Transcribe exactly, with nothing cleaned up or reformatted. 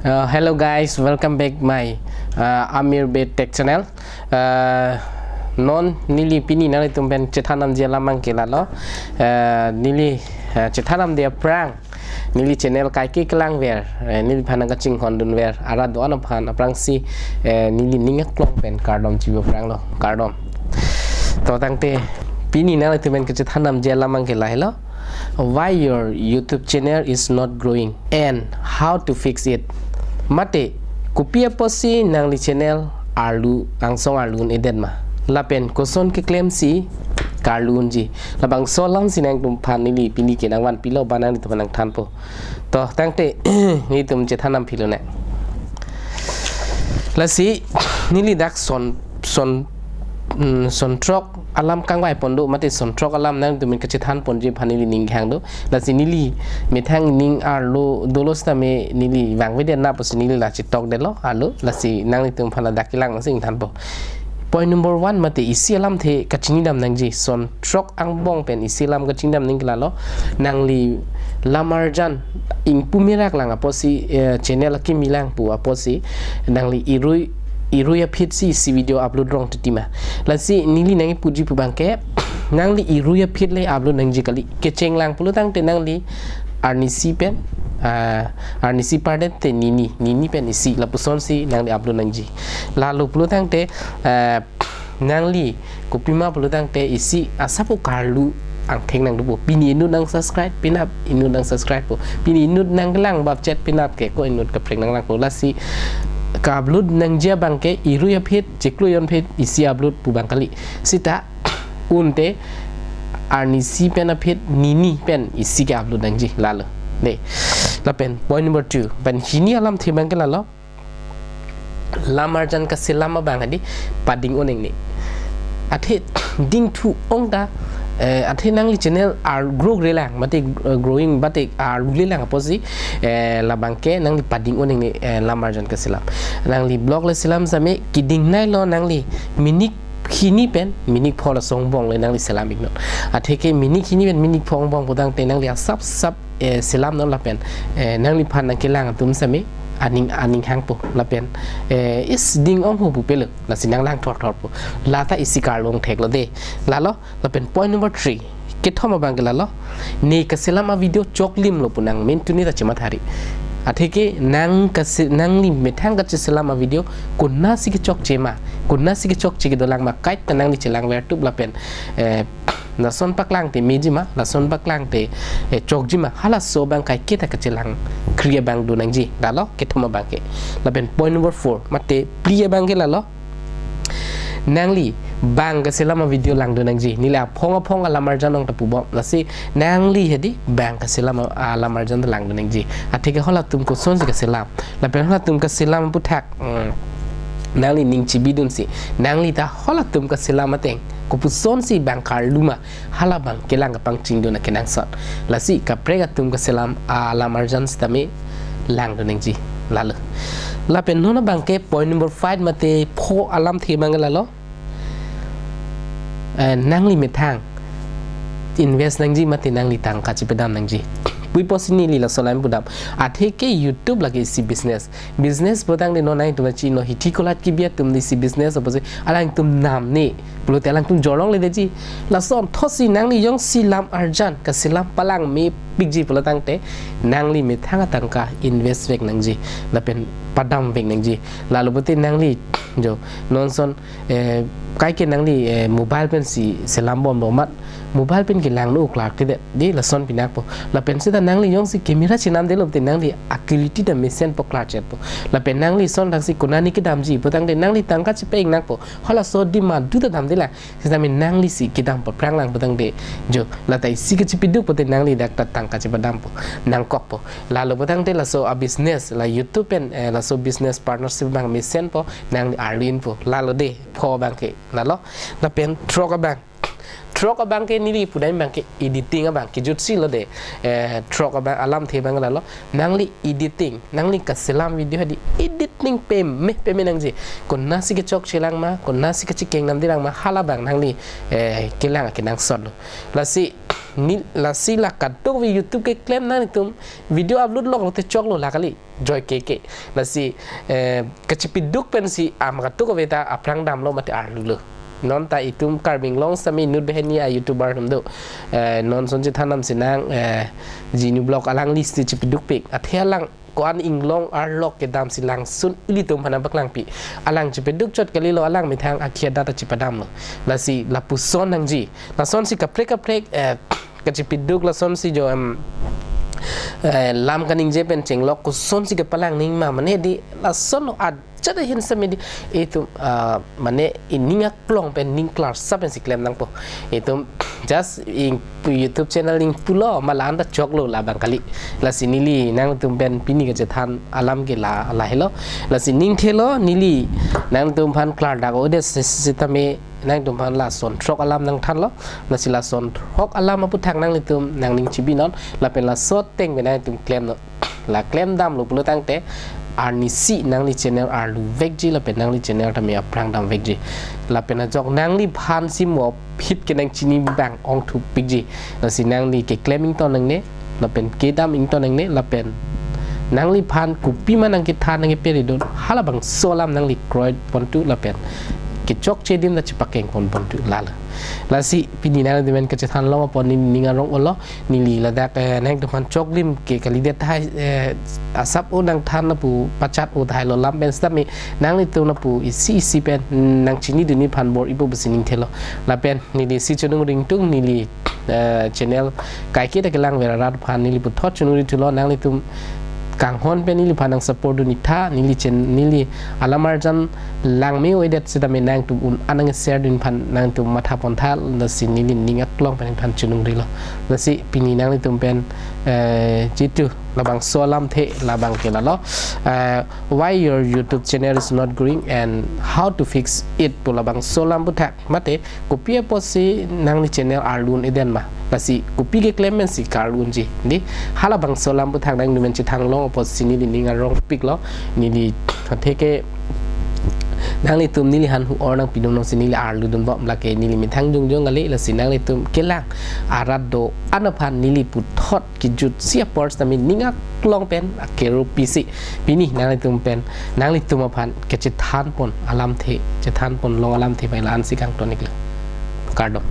Uh, hello guys, welcome back my uh, Amir Bey Tech channel. Uh, non neli pini nanglitum pen chethan damji alam abangke lalo. Uh, neli uh, chethan damde aphrang neli channel kaike kelangver, eh, neliphan nangkachinghon dunver arat do-an aphan aphrangsi, eh, neli ning aklong pen kardom chibi aphranglo, kardom. To tangte pini nanglitum pen kachethan damji alam abangke lahelo. Why your YouTube channel is not growing and how to fix it? Mate, kopi apotsi nangli channel arlu, angsong arlu un-edet ma? Lapen koson keklemsi karlu unji? Labangso alamsi nangtumphan neli pini ke nangvanpilo ba nanglitumphan nangthanpo. To tangte nelitum chethan damphilonang. Lasi neli dak son son mm, son throk alam kangvai pon do, mate son throk alam nangtum pen kachethan ponji aphan neli ning kehang do. Lasi neli methang ning arlo dolo sitame neli vangvedet na pusi neli la chetokdetlo arlo. Lasi nanglitumphan ladak kelang nangsi ingthanpo. Point number one, mate isi alamthe kachini dam nangji. Son throk angbong pen isi alam kachini dam nangji ke lalo. Nangli lam arjan ingpu merak lang apotsi, eh, channel akimi lang pu apotsi nangli irui irui aphi si isi video upload rong titi ma? Lasi neli nangkipuji pu abangke, nangli irui aphi le upload nangji kali. Kecheng lang pulo tangte nangli arnisi pen, ah, arnisi pardet te nini, nini pen isi, lapusonsi nangli upload nangji. Lalo pulo tangte, eh, nangli kopima pulo tangte isi asap karlu angthek nangdopo. Pini inut nang subscribe, penap inut nang subscribe po. Pini inut nanglang bapchet, penap ke ko inut kaprek nanglangpo. Lasi ka-upload nangji abangke irui aphi, chiklo jon aphi isi upload pu abang kali. Sita unte arnisi pen aphi nini pen isi ke-upload nangji lalo. De. Lapen point number two. Pen hini alamthe abangke lalo. Lam arjan kaselam abang hadi pading-o nangne. Athe dingthu ong ta, eh, athe nangli channel ar grow-re lang, mate, eh, growing, mate arlu-le lang apotsi, eh, labangke nangli pading-o nangne, eh, lam arjan kaselam. Nangli vlog le selam sitame keding nailo nangli minik hini pen minik pho laso angbong le nangli selam iknon. Atheke minik hini pen minik pho angbong pu tangte nangli asap sap, eh, selamnon lapen, eh, nangliphan nangkelang atum sitame aning aning hangpo lapen, eh, is ding-ong ho pu pelo, lasi nanglang thorthor po. Lata isi karlu angtheklo de. Lalo, lapen point number three. Kethom abangke lalo. Ne kaselam avideo choklimlo pu nang mintuni ta chemathari. Atheke nang kase-, nangli methang kacheselam avideo konatsi kechokche ma, konatsi kechokche kedolang ma, kaita nangli chelangvertup lapen, eh, lason paklang te meji ma, lason paklang te, eh, chokji ma, halaso abang kaiketa kachelang kri abang do nangji, lalo kethom abangke. Lapen point number four, mate phli abangke lalo. Nangli bang kaselam avideo langdun nangji. Neli aphong aphong alam arjan ong ta pubom. Lasi nangli hadi bang kaselam a-, alam arjan ta langdun nangji. Atheke halatum kosonsi kaselam, lapen halatum kaselam aphuthak, mm, nangli ning chibidunsi, nangli ta halatum kaselam ateng kopusonsi bang karlu ma, hala abang kelang kapangchingdun akenangsot. Lasi kaprek atum kaselam alam arjan sitame langdun nangji lalo. Lapen non abangke point number five mate pho alamthe abangke lalo. Eh, nangli methang invest nangji mate nangli tangka chepadam nangji. Puipotsi neli laso alam pudam. Atheke YouTube lake isi business. Business pu tangte non nangtum chino hithi kolat kebi atum neli isi business apotsi alangtum namne pulote alangtum jorlongledeji. Lason thotsi nangli jongsi lam arjan kaselam palangmepikji pulo tangte nangli methang atangka invest vek nangji lapen padam vek nangji. Lalo pute nangli jo nonson, eh, kaike nangli, eh, mobile pensi selambom do mat, mobile pen kelangno klarkledet de, lason pinakpo. Lapen seta nangli jongsi camera chenamdelo pute nangli a-quality ta mesenpo, klarchetpo. Lapen nangli son thaksi konane kedamji pu tangte nangli tangka chepa-ik nangpo. Halaso adim madu ta damdelang. Sitame nanglisi kedam paphranglang pu tangte jo lata isi kachepiduk pute nangli dak ta tangka chepadampo, nangkokpo. Lalo pu tangte laso a-business, la YouTube pen, eh, laso business partnership abang mesenpo, nangli arlinpo. Lalo de, pho abangke lalo. Lapen throk abang. throk abang ke neli pudam abang ke editing abang kejutsi lo de. Eh, throk abang alamthe abang lalo. Nangli editing, nangli kaselam video hadi editing peme peme nangji. Konatsi kechokche lang ma, konatsi kachekeng namdi lang ma, halabang nangli, eh, kelang kenangsot lo. Lasi, ni, lasi la kadokave YouTube keklem nangtum video upload lok lote choklo la kali. Joy ke ke. Lasi, eh, kachipiduk pensi ama kadokave ta aphrang damlo mate arlulo. Non ta itum Karbi Anglong sami inut beheni a-YouTuber atum do. Eh, non son chethan damsi nang, eh, Genu Vlog alangli si chipidukpik. Athe alang ko-an inglong arlok kedamsi langsun ilitum aphan paklangpi. Alang chipiduk chot kalilo, alang methang akhia data chipadamlo. Lasi lapuson nangji. Lasonsi kaprek kaprek, eh, kachipiduk lasonsi jo, em, eh, lam kaningje pen chenglok kosonsi kepalang nang ma mane di lason lo ajat ahin sami di itum, ah, mane ining aklong pen ning klarsap pensi klem nangpo. Itum just in YouTube channel ning pulo ma la-an ta choklo labang kali. Lasi neli nangtum pen pini kachethan alam ke la, lahelo. Lasi ning thelo neli nangtum aphan klardak o de si, si, sitame nangtum aphan lason throk alam nangthanlo. Lasi lason throk alam aphuthak nanglitum nangning chibinon. Lapen laso ateng pen nangtum klemnon. La klem damlo pulo tangte arnisi nangli channel arlu vekji lapen nangli channel tame aphrang dam vekji. Lapen ajok nangliphan si mo phit ke nangchini abang ongthu pikji. Lasi nangli keklem ington nangne, lapen kedam ington nangne, lapen nangliphan kopima nangkethan nangkeperidun, halabangso alam nangli kroipontu lapen kechokche adim ta chepakengpon pontu lalo. Lasi pini nangtum pen kachethan long apot neli ning arong olo, neli ladak, eh, nangtum aphan choklim ke kalidet tahai, eh, asap o nangthan lapu pachat o tahai lo, lam pen sitame nanglitum lapu isi isi pen nangchinidunji aphan bor-ipo pusi ning thelo. Lapen neli si chonung ringtung neli, eh, channel kaike ta kelang vera rat aphan neli puthot chonung rithulo, nanglitum kanghon pen neliphan nang support dun itha, neli chen-, neli alam arjan langme o-edet sitame nangtum un-an nang share dun aphan nangtum mathapontha, lasi neli ning aklong pen nangthan chonung rilo. Lasi pini nanglitum pen, eh, jitu labangso alamthe labang ke lalo. Eh, why your YouTube channel is not growing and how to fix it pu labangso alam aphuthak. Mate, kopi apotsi nangli channel arlu un-edet ma. Lasi kopi keklem pensi karlu unji. Di, halabangso alam aphuthak nangtum pen chethan long apotsi neli ning arongpiklo. Neli atheke nanglitum neli aphan hu-or nangpidun nangsi neli arlu dunbom lake neli methang jongjong kali, lasi nanglitum kelang arat do-an aphan neli puthot kejutsi apor sitame ning aklong pen akero pisi. Pini nanglitum pen, nanglitum aphan kachethanpon alamthe, chethanpon long alamthe pai la-ansi kangton iklo. Kardom.